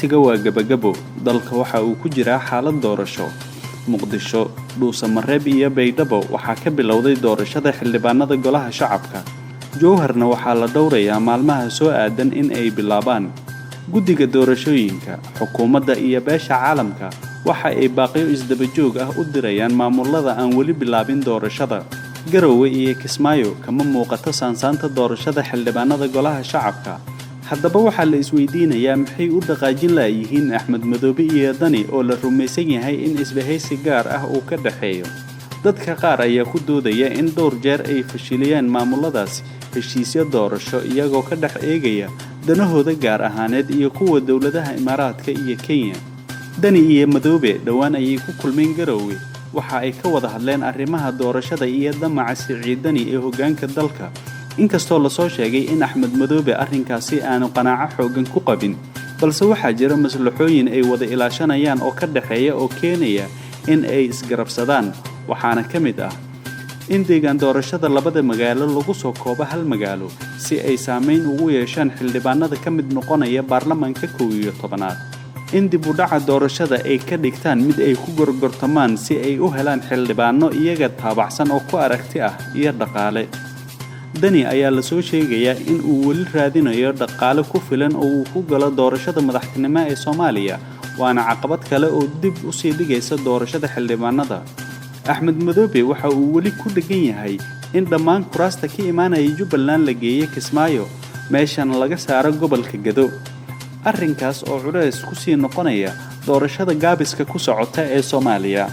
Wakhtiga waa gabagabo, dalka waxa uu ku jiraa xaalad doorasho. Muqdisho, Dhuusamareeb iyo Baydhabo waxaa ka bilowday doorashada xildhibaanada golaha shacabka. Jowharna waxaa la dhowrayaa maalmaha soo aadan in ay bilaabaan. Guddiga doorashooyinka, xukuumadda iyo beesha caalamka waxa ay baaqyo isdaba joog ah u dirayaan maamulada aan weli bilaabin doorashada. Garowe iyo Kismaayo kama muuqato saansaanta doorashada xildhibaanada golaha shacabka. Haddaba waxaa la isweydiinayaa, maxay u dhaqaajin la'yihiin Axmed Madoobe iyo Dani oo la rumaysan yahay in isbahaysi gaar ah uu ka dhexeeyo? Dadka qaar ayaa ku doodaya in dhowr jeer ay fashiliyeen maamuladaasi heshiisyo doorasho, iyagoo ka dhex eegaya danahooda gaar ahaaneed iyo kuwa dowladaha Imaaraadka iyo Kenya. Dani iyo Madoobe dhowaan ayay ku kulmeen Garowe. Waxa ay ka wada hadleen arrimaha doorashada iyo damaca Siciid Dani ee hoggaanka dalka, inkastoo lasoo sheegay in Axmed Madoobe arrinkaasi aanu qanaaco xooggan ku qabin, balse waxaa jira maslaxooyin ay wada ilaashanayaan oo ka dhexeeya oo keenaya in ay isgarabsadaan. Waxaana ka mid ah in deegaan doorashada labada magaalo lagu soo koobo hal magaalo si ay saameyn ugu yeeshaan xildhibaanada ka mid noqonaya baarlamaanka 11aad, in dib u dhaca doorashada ay ka dhigtaan mid ay ku gorgortamaan si ay u helaan xildhibaano iyaga taabacsan oo ku aragti ah iyo dhaqaale. Dani ayaa lasoo sheegayaa in uu weli raadinayo dhaqaale ku filan oo uu ku galo doorashada madaxtinimo ee Soomaaliya, waana caqabad kale oo dib u sii dhigaysa doorashada xildhibaanada. Axmed Madoobe waxa uu weli ku dheggan yahay in dhammaan kuraasta ka imaanaya Jubbaland la geeyo Kismaayo, meeshana laga saaro gobolka Gado, arrinkaas oo culays ku sii noqonaya doorashada gaabiska ku socota ee Soomaaliya.